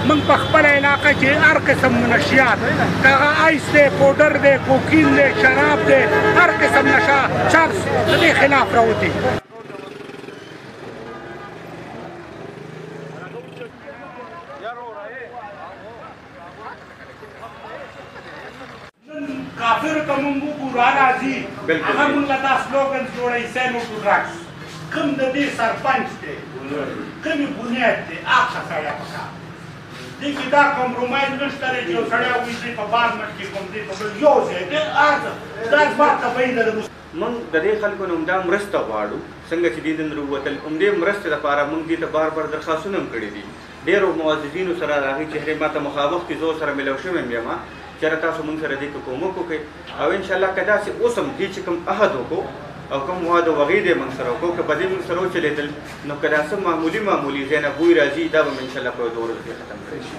من په خپل علاقه کې هر قسم منشیات، هغه آیس دی، پوډر دی، کوکین دی، شراب دی، هر قسم نشه چرس د دې خلاف راوتی. کافر ته مونږ وګورو راځي، هغه مونږ له دا سلوګنز جوړوي، سې نو ټو ډرګز. کوم د دې سرپنچ دی، کومې بنیاد دی، هغه سړی پکار دې کې دا کمپرومایز نشته دی چې یو سړی وایي زه په بار مټ کې کوم، دی په بل یو ځای دی. هغه دا زما طبعي ده. موږ د دې خلکو نه همدا مرسته غواړو، څنګه چې دوی نن راووتل، همدې مرستې لپاره موږ دې ته بار بار درخواستونه هم کړي دي. ډېرو معززینو سره د هغوی چهرې ما ته مخامخ دي، زه ورسره میلاو شوی یم، چېرې تاسو موږ سره دې کې کومک وکړئ. او انشاءالله که داسې اوس هم دې چې کوم عهد وکړو او کوم وعده وغې دی موږ سره وکړو، که په دې موږ سره وچلېدل، نو که دا څه معمولي معمولي ځای نه بوی راځي، دا به انشاءالله په دوه ورځو کې ختم کړی شي.